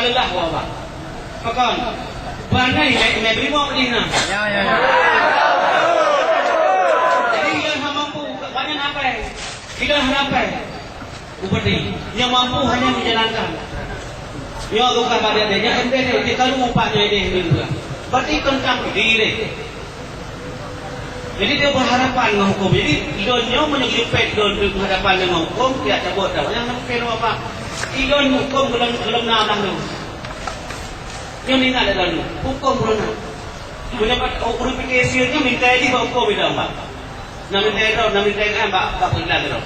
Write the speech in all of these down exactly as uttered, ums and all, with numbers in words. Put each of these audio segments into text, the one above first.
Lah, wah, wah. Pakon? Bana ilèe, ilèe brimop jih na. Ya, ya, ya. Jadi, ilôn hana mampu, banyak napai. Ilôn hana napai. Bupati, nyang mampu hanya menjalankan. Nyoe geupeugah bak adik-adik, nyan M P D, di karu upah nyoe deh, nyoe geupeugah. Berarti tentang diri. Jadi, dia berhadapan dengan hukum. Jadi, lôn nyoe meunyoe geupet lôn di hadapan dengan hukum, dia cabut dah. Yang nak kena apa? Ilôn hukum belum, belum na dah tu. Nyoe ingat dah lôn. Hukum belum na. Meunyoe pat, oh, ureueng P K C nyoe minta di bak hukum dah, Pak. Na minta droe, na minta kan bak, bak pengadilan droe.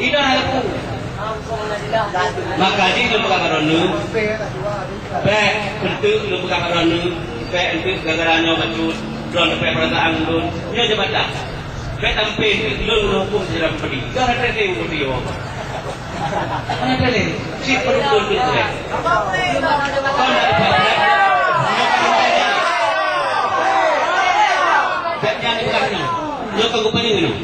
Idah aku. Maka jih lôn peugah bak droeneuh. Bèk, enteuk lôn peugah bak droeneuh. Bèk, enteuk gara-gara nyoe bacut. Droeneuh bèk perasaan lôn. Nyoe jabatan. Bèk tampé enteuk lôn hukum secara pribadi. Gara-gara dia hukum dia. Mana boleh? Cit perut tu tu, eh. Kau nak dapat, eh? Nyoe ka geupeunyeun nyoe. Nyoe ka geupeunyeun nyoe.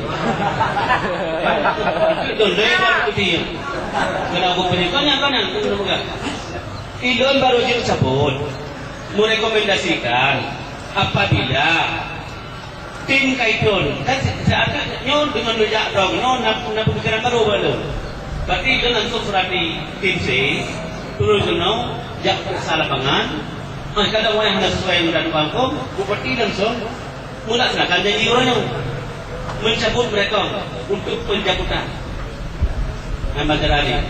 Betul, dari baru putih. Kena geupeunyeun. Kau nak, kau nak, kau nak pegang. Ilôn baru jeuet sabot. Merekomendasikan apabila Tim ka iton. Kan se-, seakan nyoe deungon neujak dong nyoe na, na peumikiran barô bak lôn. Berarti lôn langsung seurati tim C, turun keunoe, jak peuriksa lapangan. Ah, kadang wayang hana sesuai ngon undang-undang hukum, bupati langsung melaksanakan janji uroe nyoe, mencabut mereka untuk pencabutan. Nah, bak cara nyoe.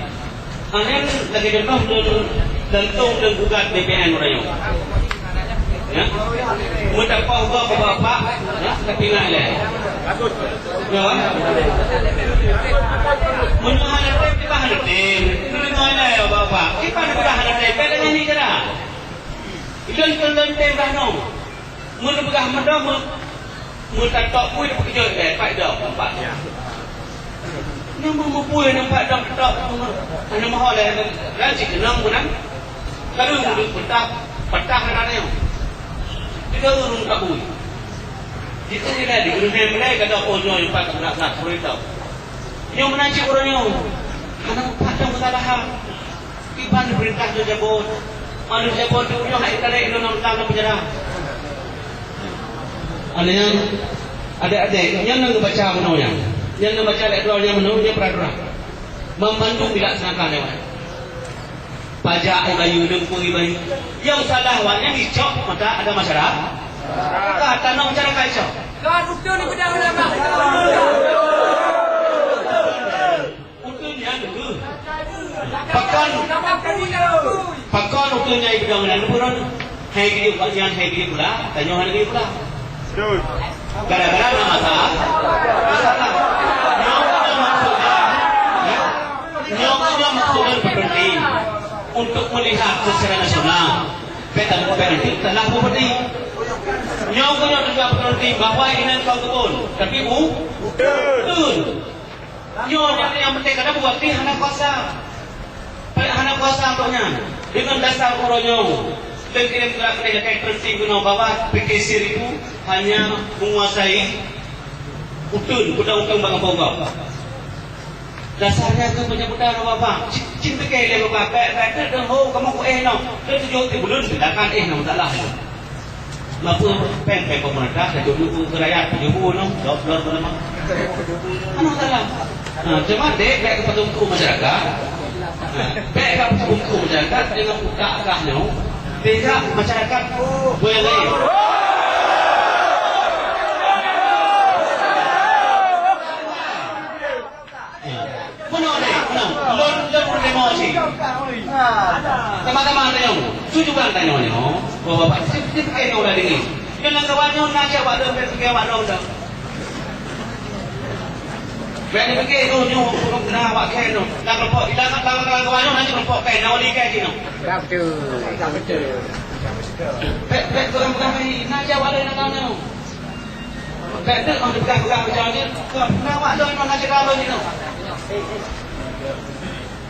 Hana lagèe contoh lôn gantong dan gugat B P N uroe nyoe. Ya. Meudakwah gob bapak-bapak, ya, tapi ngai lé. Ya. Meunyoe hana tem, kita hana tem. Meunyoe hana bapak-bapak, kita hana tem. Beda dengan ni cara. Ilôn keu lôn tem dah nyoe. Meunyoe peugah meudoh, meu-, meutatok bui peukeujot, eh, pat dong, empat. Ya. Nyoe meu-, meubui nyoe pat dong, tok, meu-, hana meuho lé, dan cit keunong meunan. Lalu meunyoe peutah, peutah hana nyoe. Tiga ureueng tabui. Jitu ilèe di ureueng mulai kata, "Oh, nyoe empat belas, belas, sepuluh tahun." Nyoe meunan cit ureueng nyoe. Hana pat dong kesalahan. Kiban peurintah lôn jabot. Manusia bodoh nyoe hai keuneuk lôn nonton lam penjara. Aneuk nyan, adék-adék, nyan nyang geubaca bunoe nyan. Nyan nyang baca lé droe nyan bunoe, nyan peraturan. Banmandum dilaksanakan lé awak. Pajak ibayeue, lumpur ibayeue. Nyang salah awak nyan icok mata ada masyarakat. Ka tanah masyarakat icok. Kan betul ni pedang ulama. Uteuen nyan deuh. Pakon, pakon uteuen nyan ipeugah meunan, hai geuyue bak nyan, hai geuyue pula, tanyoe hana geuyue pula. Gara-gara na masalah. Masalah. Nyoe keuh maksud lôn, ya. Nyoe keuh maksud lôn peupenting untuk melihat secara nasional. Bèk ta-, bèk ta-, talah bupati. Nyoe keuh tujuan peupenting bahwa inan kau kebun, tapi u-, uteuen. Nyoe nyang, nyang penting, kadang bupati hana kuasa. Hana kuasa awaknyan. Deungon dasar uroe nyoe, lôn kirém surat keudeh lakèe preusi keunoe bahwa P K C Seribu hanya menguasai uteuen, peudong uteuen bak gampông gob. Dasarnya keu peunyebutan Bapak, cit, cit pike lé Bapak, bèk, bèk, bèk, bèk, ho, kamoe ku éh nyoe. Lôn tujoh tieb buleuen, tindakan éh nyoe, masalah nyoe. Mapeue péng, péng pemerintah, ka jeuet keu rakyat, tujoh buleuen, dua buleuen, buleuen mah. Hana masalah. Ha, cuma dek, bèk keu peutumpuk masyarakat. Ha, bèk keu peutumpuk masyarakat, dengan buka kah nyoe. Tidak masyarakat, boleh. Bunoe lé, bunoe. Lôn, lôn peurunoe cit. Teuma-teuma tanyoe, tujuan tanyoe nyoe, bahwa Bapak sép-sép keunoe udah deungoe. Nyoe lam kawan nyoe na cit awak lôn, bèk pike awak lôn dah. Bèk pike nyoe, nyoe, nyoe na awak kèe nyoe. Lam kelompok, lam, lam, lam kawan nyoe na cit kelompok kèe, na wali kèe cit nyoe. Betul. Bèk, bèk, pegang-pegang hari, na cit awak lôn lam kawan nyoe. Bèk teuk, oh, peugah-peugah macam ni, kon, na awak lôn, na syedara lôn nyoe.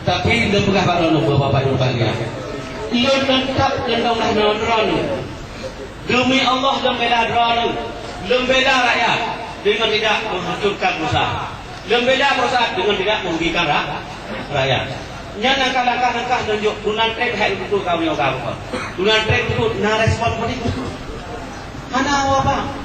Tapi lôn peugah bak droeneuh, Bapak Ibu, Bapak Ibu, lôn teutap lôn dong dah ngon droeneuh. Demi Allah lôn bela droeneuh, lôn bela rakyat dengan tidak menghancurkan perusahaan. Lôn bela perusahaan dengan tidak merugikan ra-, rakyat. Nyan langkah-langkah nyang ka neujok, tunan treb hai beutôi ka meunyoe ka bukan. Tunan treb beutôi na respon politik. Hana awak bang.